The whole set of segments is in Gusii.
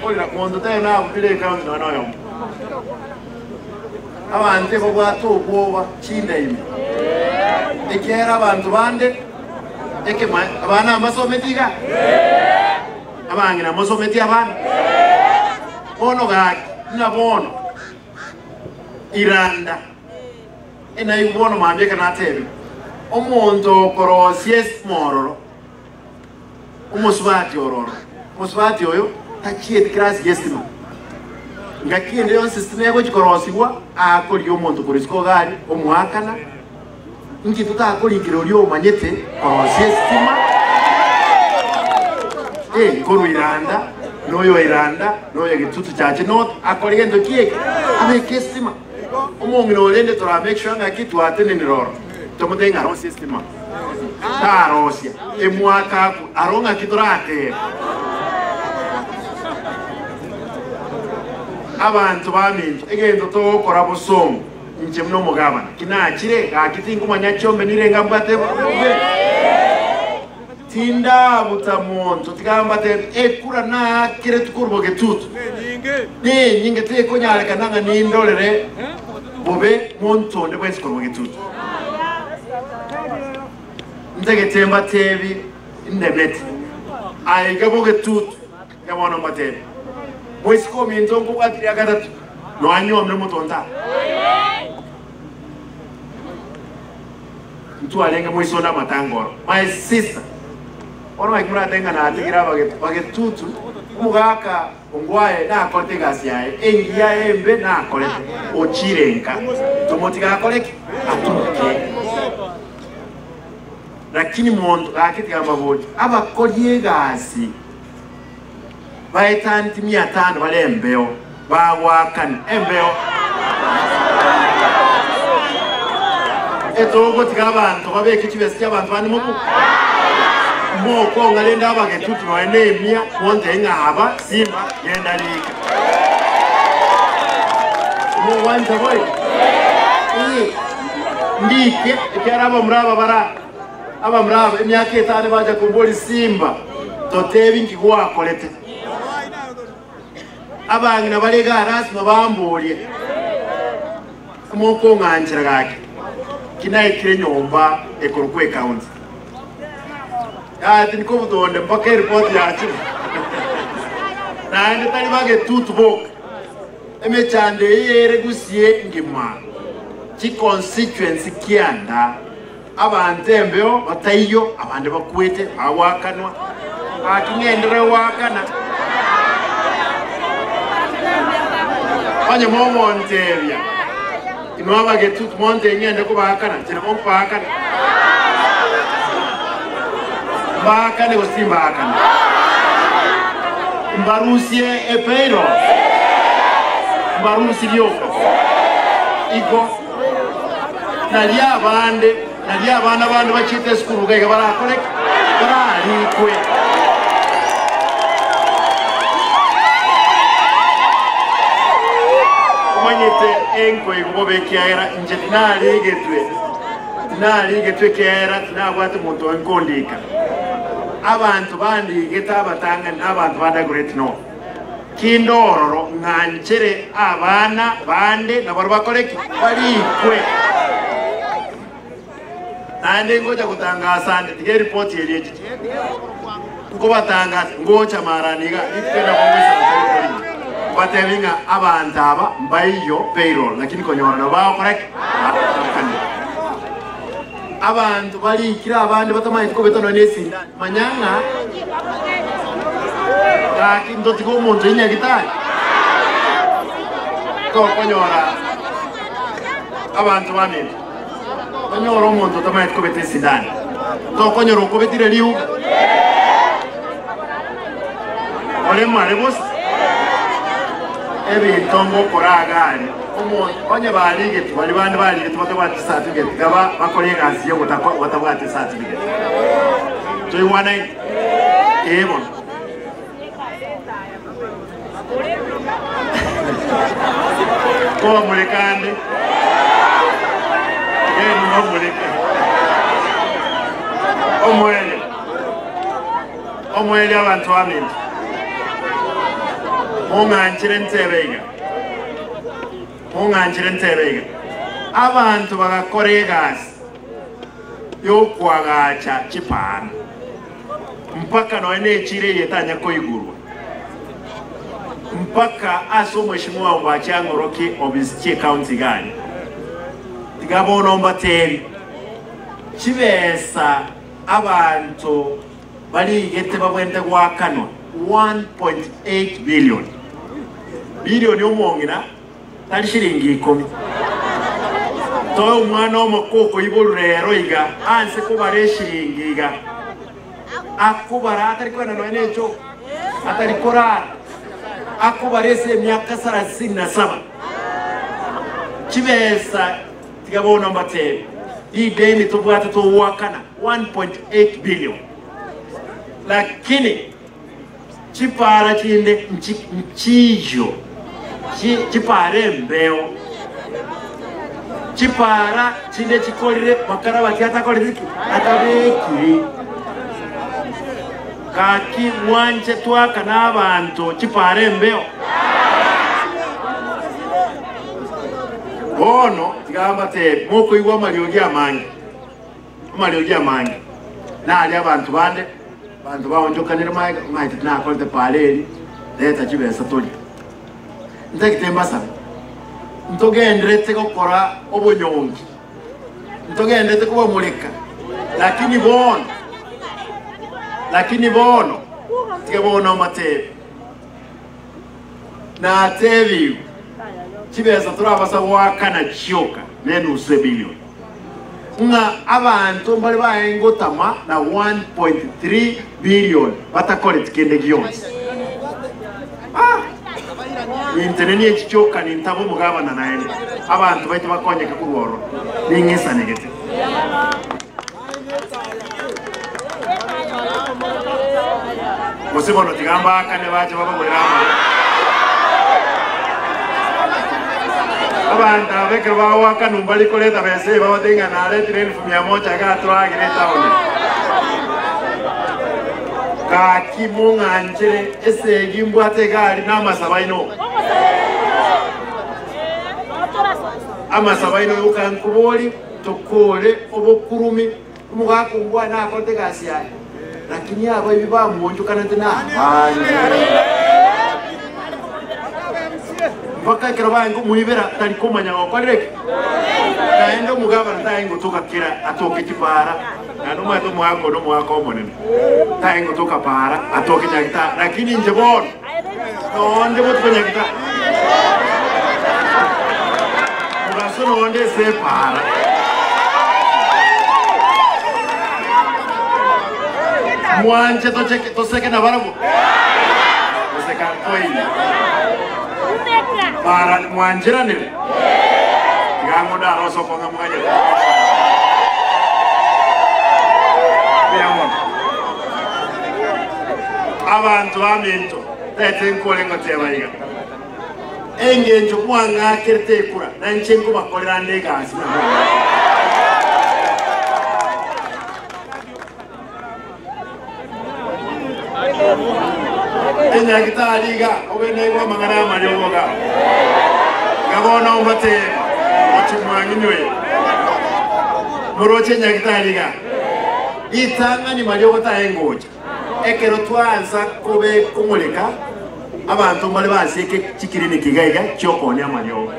nkorera monto taiyo nabutire ekaunti nonya noyomo. Abanto ebabwate obwoba chinda ime, ekiagera abanto bande ekema abana mbasometi iga, abang'ina mbasometi abana. Bono gaki, buna bono iranda enaigwe bono mambia ekero natebire, omonto okorosia esima ororo, Omosubati ororo, omosubati oyo tachieti class y'estima. Ngaki ende yonsi estima egochi korosigwa, akoria omonto korwa isiko iga aria, omoakana. Inki totakorikera oria omanyete korosia estima? Eh, nkorwa Iranda, na oyo o Iranda, na oyo Gitutu Chache North, akore gento ki eke? Abeke estima. Omong'ina oria rende tora make sure ng'aki twatenenire oro, tomotebie ng'a rosia estima. Tarosia, emwaka akwe, aro ng'aki toratebe. Abanto baminto, egento togokora bosongo, inche buna omogabana, ki nachire, gaki tinkomanya chiombe nirenga mbwate bobe. Tindabuta monto, tiga mbatebie, ekura naakeretwe korwa bogetutu nenyinge, tekonyarekana ng'a nindorere bobe monto onde bwensi korwa bogetutu. Ntagete mbatebie indemete aiga bogetutu, tiga bono mbatebie, moiseke ominto nkobwatirie agatato, noanyuomire omotonto aa. Ntwarenge moisonde amatanga oro. My sister, bono naki moratebe ng'a natigire abagetu bagetutu, omogaka ongwae nakorete egasi yaye engiya embe nakorete, ochire nka, tomotiga akore ki? Atoke. Lakini monto gaki tiga mbaborie, abakori egasi baetaneti mia tano bare embeo, bagoakana embeo. Etogotiga abanto babeke chibesa chi'abanto bande mobuko. Mokong'a rende abagetutu nonya nemia, montebie ng'a aba simba genda rika. Mogwancha boigo? Ee, ndike, ekiagera abamura aba bara abamura aba emiaka etano bacha komboria simba, totebi nki gwakorete. Abang'ina bare igaa lasima bamborie, Mokong'anchera gaki, ki naetire nyomba ekorokwa ecounty? Gati nkobutonde mpaka eripoti yachire. Naende tari bagetutu boka, emechando eye ere Gusii engima, chiconstituency kianda, Abanto embeo bataiyo, abande bakwete, bagoakanwa. Gaki ng'enderere goakana. Onye mogontebia, Inwe abagetutu, montebie ng'ende kobaakana, inche nabo nkobaakana. Mbaakane gose timbaakana? Mbarusie epayroll? Mbarusie rioka? Igo. Nario abande, nario abana bande bachiete esukuru iga iga barakore ki? Bararikwe. Omanyete enkoigo bobe ekiagera inche tinarigetwe, tinarigetwe ekiagera tinabwate monto oyo nkondika. Abanto bandigete abatang'ani na abanto bande Great North. Kinde ororo ng'anchere abana bande nabarabwo bakore ki? Barikwe. Naende ngocha gotangasa nde, tiga eripoti eria echiche. Nkobatangasa, ngocha marani iga, rituko eri nabo ngoisaransa rituko rigiya. Mbatebi ng'a abanto aba mbaiyo payroll, lakini konyora nabo bagokora ki? Bagoakanera. Abanto barikire abande batamanyeti kobeta nonya nesindani. Manya ng'a gaki ntotige omonto o nyagitari, tokonyora abanto baminto, tonyore omonto otamanyeti kobeta esindani, tokonyora okobetire riuga oremare bosa ebinto ngokora iga aria. Omonto onye barigetwe baria bande barigetwe batabwati certificate gaba bakore egasi y'ogotaka batabwati certificate. Toigwanaine? Ee bono. Kobamureka ande. Genda momureke. Omoerio. Omoerio abanto baminto. Mong'anchire ntebe iga, mong'anchire ntebe iga. Abanto bagakora egasi y'okoagacha chipara, mpaka nonya nechira eye etanya koigurwa, mpaka ase omweshimiwa Ombachi ang'orokie obisi chi'ecounty iga aria. Tiga bono mbateebie, chibesa abanto barigete babwenerete goakanwa 1.8 billion. Billion omong'ina tari shilingi ikomi. Toe omwana omoke okoiborwa rero iga anse kobara eshilingi iga, akobara atari kogenda nonya necho, atari korara, akobara ase emiaka sarasini na saba. Chibesa tiga bono mbatebie, rideni tobwate togoakana 1.8 billion, lakini chipara chinde nchiyo, chipara embeo, chipara chinde chikorire makarabati atakorire ki? Atabekiri. Gaki mwanche twakane abanto chipara embeo? Bono tiga mbateebie, mokoigwa amariogi amange, amariogi amange, naria abanto bande, abanto baonchokanire magega, omanyete tinakorete para eri, reta chibesa torie. Ntagete mbasabe, ntogenderete gokora obonyongi, ntogenderete kobamoreka, lakini bono, lakini bono, tiga bono mbateebie. Natebigwe, chibesa torabasa goakana chioka nenusu ebilioni, ng'a abanto mbare baye ngotama na 1.3 billion batakoreti kende gionsi. Ah! Nintenenie echi chioka nintabe omogabana naende, abanto baito bakonyeke korwa ororo, ning'isanegete. Gose bono tiga mbaakane bache babagorere amare. Abanto aba ekero bagoakanwa mbari koreta besa eye babatebie ng'a naretire elfu mia moja iga atoragere etaoni. Gaki mong'anchere esegi mbwate egari na amasabo aino. Amasabo aino yoka nkoborie. Tokore obokurumi, omogaka ongwane nakorete egasi yaye, lakini abaibi bamoonchokanete nabange. Mpaka ekero baye nkomoibera tari komanya gokorire ki. Naende omogabana taye ngotoka kera atoke chipara, naende omanyete omogaka one omogaka omonene, taye ngotoka para atoke nyagitari, lakini inche bono nonde botuko nyagitari. Mogaso nonde ase epaara. Mwanche tocheke toseke nabarabwo? Goseka ntoiyo. Para mwancheranire? Tiga ng'o ndarose okong'a mwanyete. Mbuya mono. Abanto baminto, tete nkore ngoteba iga. Engencho mwang'akerete ekura, na inche nkobakorera ande egasi buna mwanyorete. Enyagitari iga obe naigwe amang'ana amariogo iga. Iga bono mbateebe, Mochie mwang'inywe. Moroche enyagitari iga, ritang'ani mariogo taye ngocha. Ekero twaansa kobe komoreka, abanto mbare basieke chikiriniki iga iga chi'okoonia amariogo.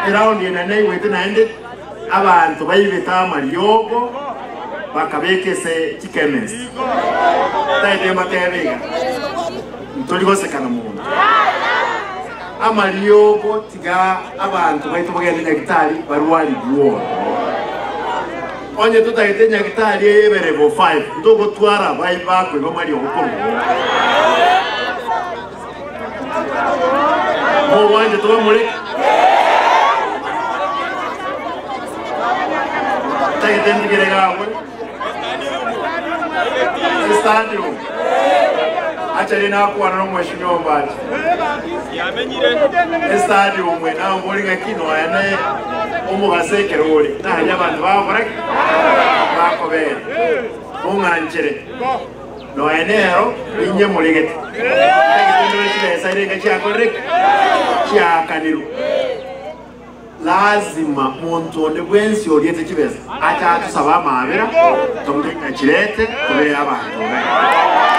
Eraundi eye naigwete naende abanto baibete amariogo bakabeka ase chikemesi. Taete mbatebe iga, ntori gosekana monto. Amariogo tiga abanto baito bagende nyagitari barwarigwe ororo. Onye totagete nyagitari eye ebe level 5, ntogotwara abai bakoigwa amariogo korwa ororo. Mogwancha tobamoreke? Ntagete ntigere iga abwo. Estadium. Acha rende nakwana nomweshimiwa Ombachi. Estadium eye nambori ng'aki nonya ne omogaso ekero ore naria abanto bagokora ki? Bakobera. Mong'anchere. Nonya nero ninyemoregete. Ntagete ndore chibesa erenge chiakorire ki? Chiaakanirwe. Lazima monto onde bwensi oriete chibesa ache atosabe amaabera, tomotebi ng'a chirete tobee abanto be.